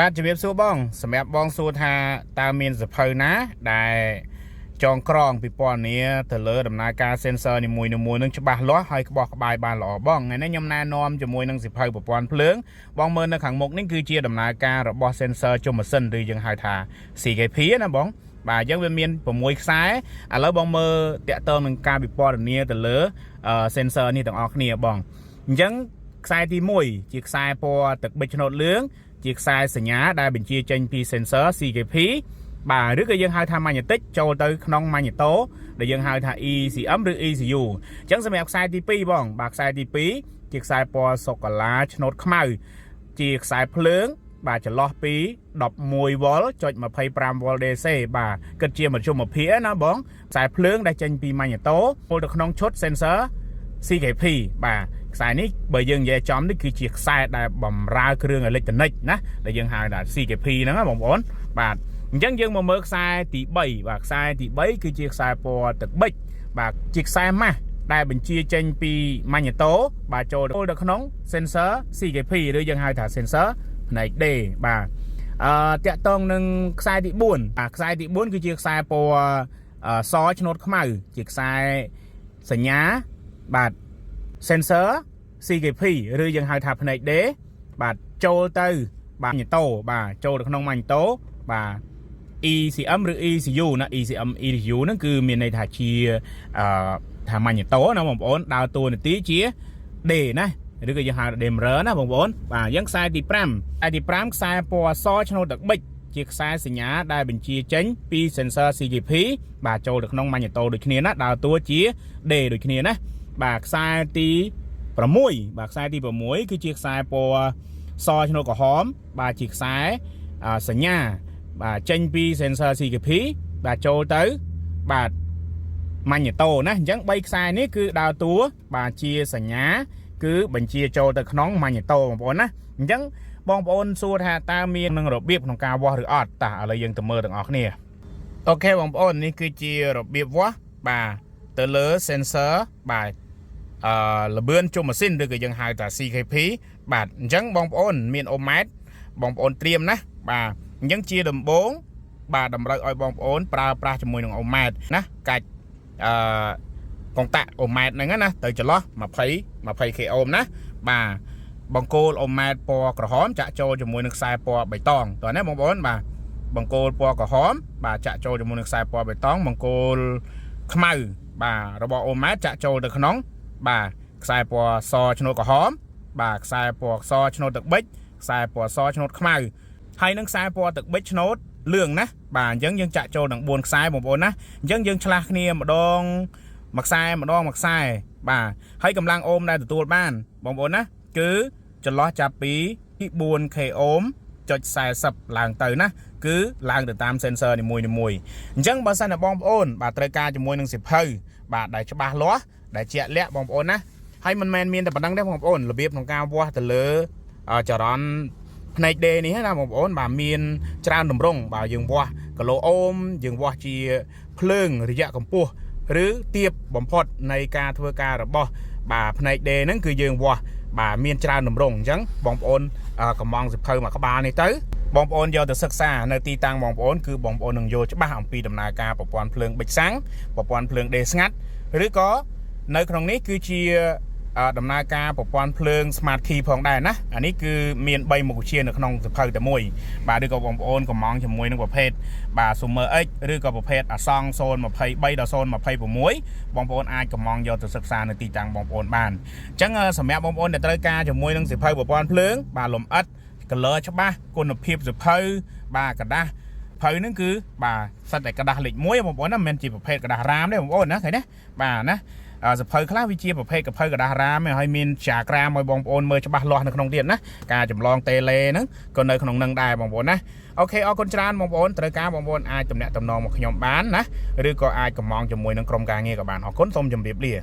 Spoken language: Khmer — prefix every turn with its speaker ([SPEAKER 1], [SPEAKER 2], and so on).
[SPEAKER 1] បាទជំរាបសួរបងសម្រាប់បងសួរថាតើមានសៀវភៅណាដែលចងក្រងពិពណ៌នាទៅលើដំណើរការ sensor នីមួយៗនឹងច្បាស់លាស់ហើយក្បោះក្បាយបានល្អបងថ្ងៃនេះខ្ញុំណែនាំជាមួយនឹងសៀវភៅប្រព័ន្ធភ្លើងបងមើលនៅខាងមុខនេះគឺជាដំណើរការរបស់ sensor ជុំម៉ាស៊ីនឬយើងហៅថា CKP ណាបងបាទអញ្ចឹងវាមាន6ខ្សែឥឡូវបងមើលតាក់ទងនឹងការពិពណ៌នាទៅលើ sensor នេះទាំងអស់គ្នាបងអញ្ចឹងខ្សែទី1ជាខ្សែពណ៌ទឹកប៊ិចឆ្នូតលឿងជាខ្សែសញ្ញាដែលបញ្ជាចេញពី sensor CKP បាទឬក៏យើងហៅថា magnetic ចូលទៅក្នុង magneto ដែលយើងហៅថា ECM ឬ ECU អញ្ចឹងសម្រាប់ខ្សែទី2បងបាទខ្សែទី2ជាខ្សែពណ៌សូកូឡាឆ្នូតខ្មៅជាខ្សែភ្លើង បាទចន្លោះពី11វ៉ុលចុច25វ៉ុល DC បាទគិតជាមធ្យមភាគណាបងខ្សែភ្លើងដែលចេញពី magneto ចូលទៅក្នុងឈុត sensor CKP បាទខ្សែនេះបើយើងនិយាយចំនេះគឺជាខ្សែដែលបំរើគ្រឿងអេឡិចត្រូនិកណាដែលយើងហៅថា CKP ហ្នឹងណាបងប្អូនបាទអញ្ចឹងយើងមកមើលខ្សែទី3បាទខ្សែទី3គឺជាខ្សែពណ៌ទឹកប៊ិចបាទជាខ្សែម៉ាស់ដែលបញ្ជាចេញពី magneto បាទចូលទៅក្នុង sensor CKP ឬយើងហៅថា sensor ផ្នែក D បាទអឺតាក់ទងនឹងខ្សែទី4បាទខ្សែទី4គឺជាខ្សែពណ៌សឆ្នូតខ្មៅជាខ្សែសញ្ញាបាទ sensor CKP ឬយើងហៅថាផ្នែក D បាទចូលទៅបាទ magneto បាទចូលទៅក្នុង magneto បាទ ECM ឬ ECU ណា ECM ECU ហ្នឹងគឺមានន័យថាជាអឺថា magneto ណាបងប្អូនដើរតួនាទីជា D ណាឬក៏យើងហៅ dimmer ណាបងប្អូនបាទអញ្ចឹងខ្សែទី5ខ្សែទី5ខ្សែពណ៌សឆ្នូតទឹកប៊ិចជាខ្សែសញ្ញាដែលបញ្ជាចេញពី sensor CKP បាទចូលទៅក្នុង magneto ដូចគ្នាណាដើរតួជា D ដូចគ្នាណាបាទខ្សែទី6បាទខ្សែទី6គឺជាខ្សែពណ៌សឆ្នូតក្រហមបាទជាខ្សែសញ្ញាបាទចេញពី sensor CKP បាទចូលទៅបាទ magneto ណាអញ្ចឹង3ខ្សែនេះគឺដើរតួបាទជាសញ្ញា គឺបញ្ជាចូលទៅក្នុង magneto បងប្អូនណាអញ្ចឹងបងប្អូនសួរថាតើមាននឹងរបៀបក្នុងការវាស់ឬអត់តោះឥឡូវយើងទៅមើលទាំងអស់គ្នាOK បងប្អូននេះគឺជារបៀបវាស់បាទទៅលើ sensor បាទអឺលបឿនជុំម៉ាស៊ីនឬក៏យើងហៅថា CKP បាទអញ្ចឹងបងប្អូនមានអូម៉ែតបងប្អូនត្រៀមណាបាទអញ្ចឹងជាដំបូងបាទតម្រូវឲ្យបងប្អូនប្រើប្រាស់ជាមួយនឹងអូម៉ែតណាកាច់អឺកុងតាក់អូម៉ែតហ្នឹងណាទៅចន្លោះ20 20 k អូមណាបាទបង្គោលអូម៉ែតពណ៌ក្រហមចាក់ចូលជាមួយនឹងខ្សែពណ៌បៃតងតោះណាបងប្អូនបាទបង្គោលពណ៌ក្រហមបាទចាក់ចូលជាមួយនឹងខ្សែពណ៌បៃតងបង្គោលខ្មៅបាទរបស់អូម៉ែតចាក់ចូលទៅក្នុងបាទខ្សែពណ៌សឆ្នូតក្រហមបាទខ្សែពណ៌សឆ្នូតទឹកប៊ិចខ្សែពណ៌សឆ្នូតខ្មៅហើយនឹងខ្សែពណ៌ទឹកប៊ិចឆ្នូតលឿងណាបាទអញ្ចឹងយើងចាក់ចូលទាំង4ខ្សែបងប្អូនណាអញ្ចឹងយើងឆ្លាស់គ្នាម្ដងមួយខ្សែម្ដងមួយខ្សែបាទហើយកម្លាំងអូមដែលទទួលបានបងប្អូនណាគឺចន្លោះចាប់ពី 4k អូមចុច40ឡើងទៅណាគឺឡើងទៅតាម sensor នីមួយៗអញ្ចឹងបើសិនជាបងប្អូនបាទត្រូវការជាមួយនឹងសៀវភៅបាទដែលច្បាស់លាស់ដែលជាក់លាក់បងប្អូនណាហើយមិនមែនមានតែប៉ុណ្ណឹងទេបងប្អូនរបៀបក្នុងការវាស់ទៅលើចរន្តផ្នែក D នេះណាបងប្អូនបាទមានច្រើនទម្រង់បាទយើងវាស់គីឡូអូមយើងវាស់ជាភ្លើងរយៈកម្ពស់ឬទៀបបំផុតនៃការធ្វើការរបស់បាទផ្នែក D ហ្នឹងគឺយើងវាស់បាទមានច្រើនទម្រង់អញ្ចឹងបងប្អូនកម្ម៉ង់សៀវភៅមួយក្បាលនេះទៅបងប្អូនយកទៅសិក្សានៅទីតាំងបងប្អូនគឺបងប្អូននឹងយល់ច្បាស់អំពីដំណើរការប្រព័ន្ធភ្លើងប៊ិចសាំងប្រព័ន្ធភ្លើងដេស្ងាត់ឬក៏នៅក្នុងនេះគឺជាដំណើរការប្រព័ន្ធភ្លើង Smart Key ផងដែរណាអានេះគឺមាន3មុខវិជ្ជានៅក្នុងសៀវភៅតែមួយបាទឬក៏បងប្អូនកម្ម៉ង់ជាមួយនឹងប្រភេទបាទ Summer X ឬក៏ប្រភេទអាសង់023ដល់026បងប្អូនអាចកម្ម៉ង់យកទៅសិក្សានៅទីតាំងបងប្អូនបានអញ្ចឹងសម្រាប់បងប្អូនដែលត្រូវការជាមួយនឹងសៀវភៅប្រព័ន្ធភ្លើងបាទលំអិត color ច្បាស់គុណភាពសៀវភៅបាទក្រដាសភៅហ្នឹងគឺបាទសិតតែក្រដាសលេខ1បងប្អូនណាមិនមែនជាប្រភេទក្រដាសរ៉ាមទេបងប្អូនណាឃើញទេបាទណាសៀវភៅខ្លះវាជាប្រភេទកភៅក្រដាសរ៉ាមហើយមាន diagram ឲ្យបងប្អូនមើលច្បាស់លាស់នៅក្នុងទៀតណាការចម្លងតេឡេហ្នឹងក៏នៅក្នុងនឹងដែរបងប្អូនណាOK អរគុណច្រើនបងប្អូនត្រូវការបងប្អូនអាចទំនាក់ទំនងមកខ្ញុំបានណាឬក៏អាចកម្ម៉ង់ជាមួយនឹងក្រុមការងារក៏បានអរគុណសូមជម្រាបលា។